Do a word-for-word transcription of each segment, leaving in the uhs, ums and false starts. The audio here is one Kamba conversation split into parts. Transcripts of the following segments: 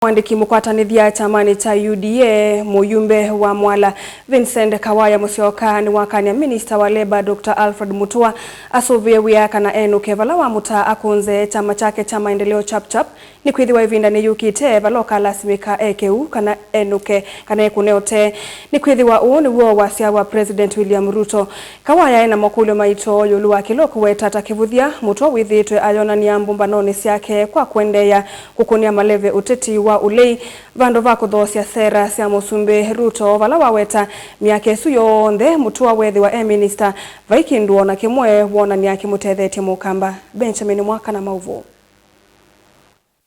Mũandĩki mũkwatanĩthya kyamanĩ kya U D A, mũyumbe wa Mwala, Vincent Kawaya Musyoka, nĩwakany'a minista wa Labour, Doctor Alfred Mutua, asũvĩe wĩa kana enũke vala wamũtaa akũnze kyama kyake kya Maendeleo Chap Chap, nĩkwĩthĩwa ĩvinda nĩyũkĩte vala ũkalasimĩka eke ũu kana enũke kana ekũne ũtee. Nĩkwĩthĩwa ũũ nĩw'o wasya wa President William Ruto. Kawaya ena makũlyo maito ĩũlũ wa kĩla ũkũweta ta kĩvũthya Mutua wĩthĩĩtwe ayonany'a mbũmbanonĩ syake kwa kũendeea kũkũnĩa maleve ũteti wa ũlei, vandũ va kũthoosya sera sya Mũsumbĩ Ruto, vala waweta myaka ĩsu yonthe Mutua weethĩwa e minista, vai kĩndũ o na kĩmwe woonany'a kĩmũtethetye Mũkamba. Benjamin Mwaka na maũvoo.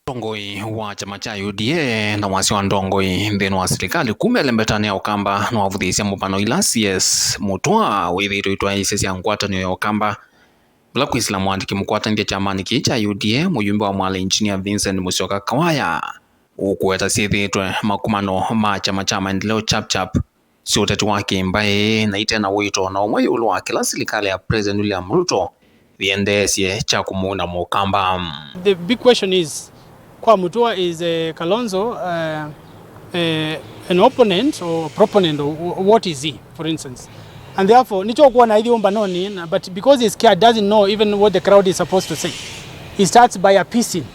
Ũtongoi wa kyama kya U D A na wasya wa ndongoi nthĩnĩ wa silikalĩ kuma ĩlembetanĩ ya Ũkamba nĩwavũthĩĩsye mbũmbano ila C S Mutua wĩthĩĩtwe itwaĩĩsya sya ngwatanĩo ya Ũkamba. Vala kwĩsĩla mũandĩki mũkwatanĩthya kyamanĩ kĩĩ kya U D A, mũyumbe wa Mwala Engineer Vincent Musyoka Kawaya ũkũweta syĩthĩĩtwe makomano ma kyama kya Maendeleo Chap Chap sya ũteti wa kĩmbaĩ na ite na wĩto na ũmwe ĩũlũ wa kĩla silikalĩ ya President William Ruto yĩendeesye kya kũmuna Mũkamba. The big question is, kwa Mutua, is, eh, Kalonzo, eh, eh, an opponent or proponent, or wh-, what is he, for instance? And therefore nĩkyo ũkwona aithi ũmbanonĩ, na, but because he's scared, doesn't know even what the crowd is supposed to say, he starts by appeasing,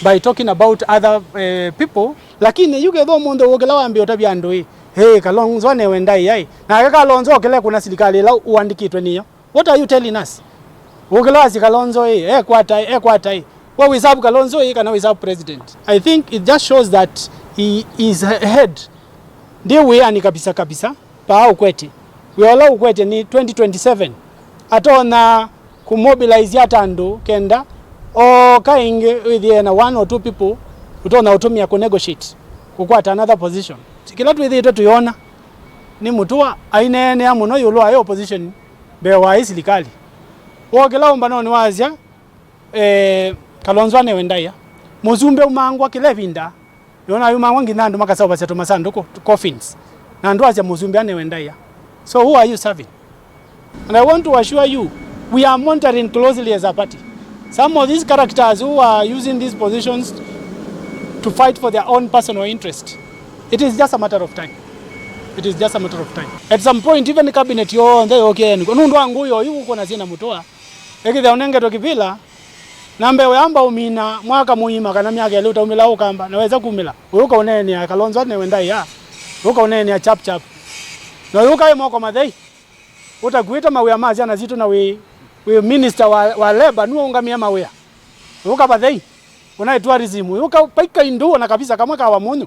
by talking about other, eh, people. Lakini yu kethwa ũmũnthĩ ũkĩla wambĩa ũtavya andũ ĩ, "Hey, Kalonzo anewe ndaĩa ĩ," nake Kalonzo okĩle kũna silikalĩ ĩla ũandĩkĩtwe nĩyo. What are you telling us? Ũkĩla wasya Kalonzo ĩ, ekwata ĩ, ekwata ĩ. We wĩ serve Kalonzo ĩ kana wĩ serve president? I think it just shows that he is ahead. Ndĩ wĩanĩ kabisa kabisa, paa ũkwetye. Wĩa ũla ũkwetye nĩ twenty twenty-seven. Atonya kũmobilize ata andũ kenda oka ĩngĩ wĩthĩe na one or two people ũtonya ũtũmĩa kũnegotiate kũkwata another position. Kĩla twĩthĩĩtwe tũyona nĩ Mutua aineenea mũno ĩũlũ wa ĩ opposition mbee wa ĩ silikalĩ. Wokĩla ũmbanonĩ wasya, eh, Kalonzo anewe ndaĩa. Mũsumbĩ umangwa kĩla ĩvinda. Yona yumangwa nginya andũ makaseũvasya tũmasandũkũ, coffins. Na andũ asya mũsumbĩ anewe ndaĩa. So who are you serving? And I want to assure you, we are monitoring closely as a party. Some of these characters who are using these positions to fight for their own personal interest, it is just a matter of time. It is just a matter of time. At some point, even cabinet yonthe yokie nũndũ wa ngũĩ oyu ũkwona syĩna Mutua. Ĩkĩthĩa ũnengetwe kĩvĩla, na mbee ũyamba ũmina mwaka mũima kana myaka ĩlĩ ũtaumĩla Ũkamba, na wesa kumĩla, ũyũka ũneenea Kalonzo anewe ndaĩa, ũyũka ũneenea Chap Chap. Na ũyũka ĩ moko mathei, ũtakuĩte mawĩa ma syana sitũ na wĩ, wĩ minister wa, wa labor, nũũngamĩe mawĩa. Ũyũka vathei, ũnaĩ tourism, ũyũka paika indũ ona kabisa kamwe ka Wamunyu.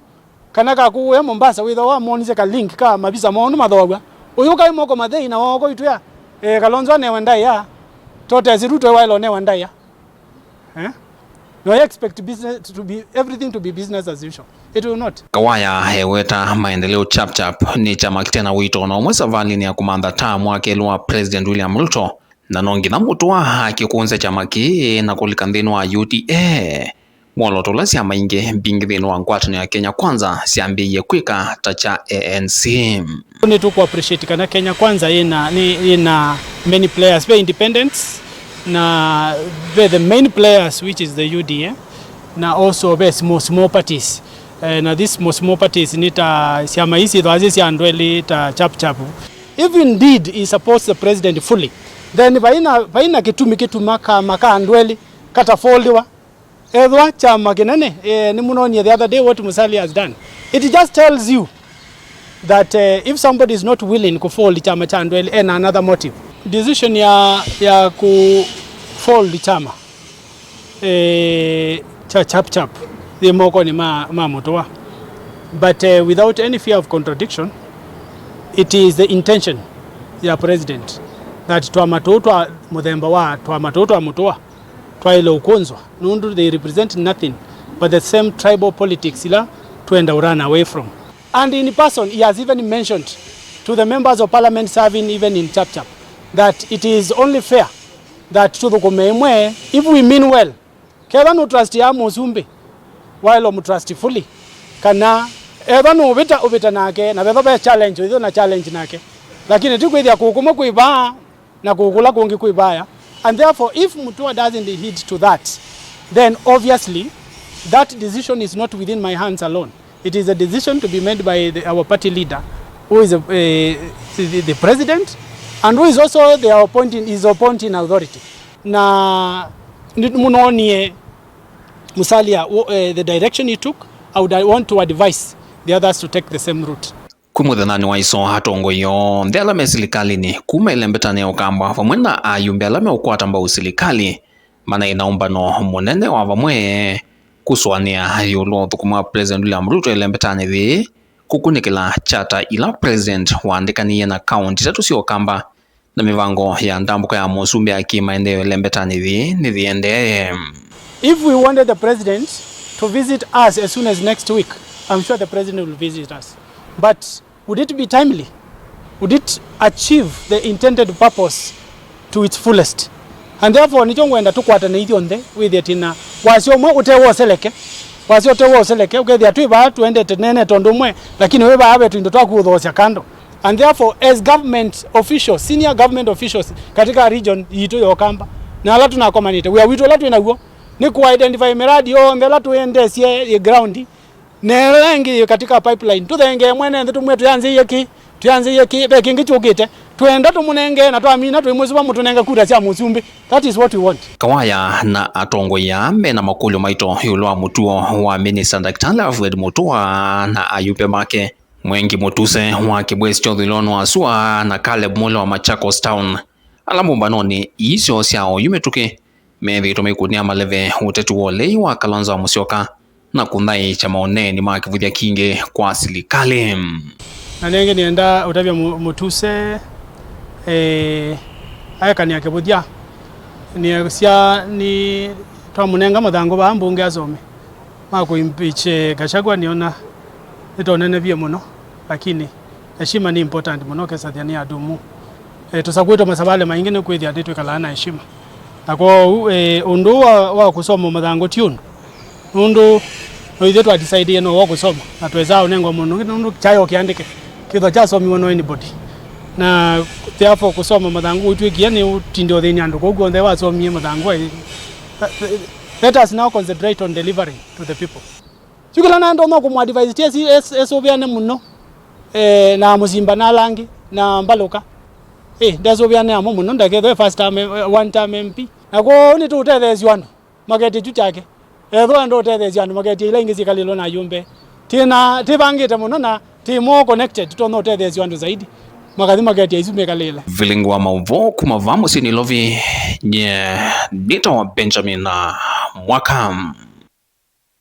Kana kakũũe Mombasa, wĩthwa wamonisye ka link ka mavisa moo nũmathooaw'a. Ũyũ kaĩ moko mathei na woko itwĩa, eh, Kalonzo anewe ndaĩa, totesi Ruto waĩle ũnewa ndaĩa. Eh? No expect business to be, everything to be business as usual. It will not. Kawaya eweta Maendeleo Chap Chap nĩ kyama kĩte na wĩto na ũmwe savalĩnĩ ya kũmantha ta mwakeli wa President William Ruto. Na no nginya Mutua akĩkũnze kyama kĩĩ na kũlika nthĩnĩ wa U D A, mwolooto ũla syama ingĩ mbingĩ nthĩnĩ wa ngwatanĩo ya Kenya Kwanza syambĩĩie kwĩka ta kya A N C. Nĩtũkũ appreciate kana Kenya Kwanza yĩna, nĩ, yĩna many players, ve independents na ve the main players, which is the U D A, na also ve small, small parties. Eh, na these small, small parties nĩ ta syama ii syĩthwa syĩ sya andũ elĩ ta Chap Chap. If indeed he supports the president fully, then vaina, vaina kĩtumi kĩtuma kama ka andũ elĩ katafoldiwa. Ethwa kyama kĩnene, eh, nĩmũnonie the other day what Musalia has done. It just tells you that, eh, if somebody is not willing kũfold kyama kya andũ elĩ, ena another motive. Decision ya, ya kũfold kyama eh, kya Chap Chap yĩ mokonĩ ma, ma Mutua. But, eh, without any fear of contradiction, it is the intention ya president that twama tũũ twa mũthemba wa twama tũũ twa Mutua twaĩle ũkũnzwa, nũndũ they represent nothing but the same tribal politics ila twenda run away from. And in person, he has even mentioned to the members of parliament serving even in Chap Chap that it is only fair that tũthũkũme ĩmwe, if we mean well. Ketha nũtrustiaa mũsumbĩ, waĩle ũmũtrust fully, kana ethwa nũvĩta, ũvĩte nake, na vethwa ve challenge, ũyĩthĩwe na challenge nake. Lakini ti kwĩthĩa kũũ kũmwe kwĩ vaa na kũũ kũla kũngĩ kwĩ vaya. And therefore, if Mutua doesn't heed to that, then obviously That decision is not within my hands alone. It is a decision to be made by the, our party leader, who is a, eh, the, the president, and who is also the appointing, is appointing authority. Na nĩ- mũno niĩ Musalia, wo- eh, the direction he took, I would want to advise the others to take the same route. Kwĩ mũthenyanĩ wa iso, atongoi onthe ala me silikalĩnĩ kuma ĩlembetanĩ ya Ũkamba vamwe na ayumbe ala meũkwata mbau silikalĩ manaĩ na ũmbano mũnene wa vamwe kũsũanĩa ĩũlũ wa ũthũkũmi wa President William Ruto ĩlembetanĩ yĩĩ, kũkunĩkĩla kyata ila President waandĩkanĩie na kaunti itatũ sya Ũkamba na mĩvango ya ndambũka ya mũsumbĩ ya kĩmaendeeo ĩlembetanĩ yĩĩ nĩyĩendee. If we wanted the president to visit us as soon as next week, I'm sure the president will visit us. But would it be timely? Would it achieve the intended purpose to its fullest? And therefore, nĩkyo ngwenda tũkwatane ithyonthe, wĩthĩe tĩna wasyo ũmwe ũte wa ũseleke. Wasyo ũte wa ũseleke, ũkethĩa twĩ vaa tũendete nene tondũ ũmwe, lakini wĩ vaa ve tũindo twaku ũthoosya kando. And therefore, as government officials, senior government officials katika region yitũ ya Ũkamba, na ala tũnakomanĩte, wĩa witũ ũla twĩ naw'o nĩ kũ identify miradi yonthe ĩla tũendesye yĩ ground, na ĩla ĩngĩ yĩ katika pipeline. Tũthengee mwene nthĩ tũmwĩe tũyanzĩie kĩ, tũyanzĩie kĩ, ve kĩngĩ kyũkĩte. Twenda tũmũnengee, na twamina tũimũsuva mũtũnenge kura sya mũsumbĩ. That is what we want. Kawaya na atongoi aa mena makũlyo maito ĩũlũ wa mũtuo wa minista Daktari Alfred Mutua na ayumbe make, Mwengi Mutuse wa Kibwezi kya ũthũĩlonĩ wa sua na Caleb Mule wa Machakos Town, ala mbũmbanonĩ ii syoo sya oyu mĩtũkĩ methĩĩtwe maikũnĩa maleve ũteti wa ũlei wa Kalonzo Musyoka na kũthaĩĩkya maũneeni ma kĩvũthya kingĩ kwa silikalĩ. Na nĩngĩ nĩenda ũtavya Mu- Mutuse, eh, aekanĩa kĩvũthya. Nĩasya nĩ twamũnenga mũthangũ vaa mbunge asome ma kũimpeach, eh, Gachagua, nĩona nĩtonenevie mũno, lakini heshima nĩ important mũno, kesa thĩanĩ ya dumu. Eh, tũsakwĩtwe masavalĩ maingĩ nĩ kwĩthĩa nĩtwĩkalaa na heshima. Na kwoou, eh, ũndũ ũũ wa, wa kũsoma mũthangũ ti ũndũ. Nũndũ no ithyĩ twa decide no wa kũsoma, na twesa ũnengwa mũndũ ũngĩ, nũndũ kyayo kĩandĩke. Kĩthwa kyasomiwe no anybody. Na therefore kũsoma mũthangũ ũitwĩkie nĩ ũtinde ũthĩni andũ. Kwoguo onthe wasomie mũthangũ, eh, let us now concentrate on delivering to the people. Yu kĩla nando no kũmũadvise ti esi- es- esũvĩane mũno, eh, na Mũsimba na ala angĩ, na Mbalũka. Eh, ndesũvĩane amo mũno, ndakethwe first time, eh, one time M P. Na kwoou nĩtũũtetheesya andũ maketye kyu kyake. Ethĩwa ndũũtetheesya andũ maketye ila ingĩ syĩkalĩlwe na ayũmbe. Tĩna, tĩvangĩte mũno na tĩ more connected, tũtonya ũtetheesya andũ zaidi. Makathi maketye isu mĩkalĩle. Vilingi wa maũvoo kuma vaa mũsyĩ Nairobi, nye nĩtawa Benjamin Mwaka.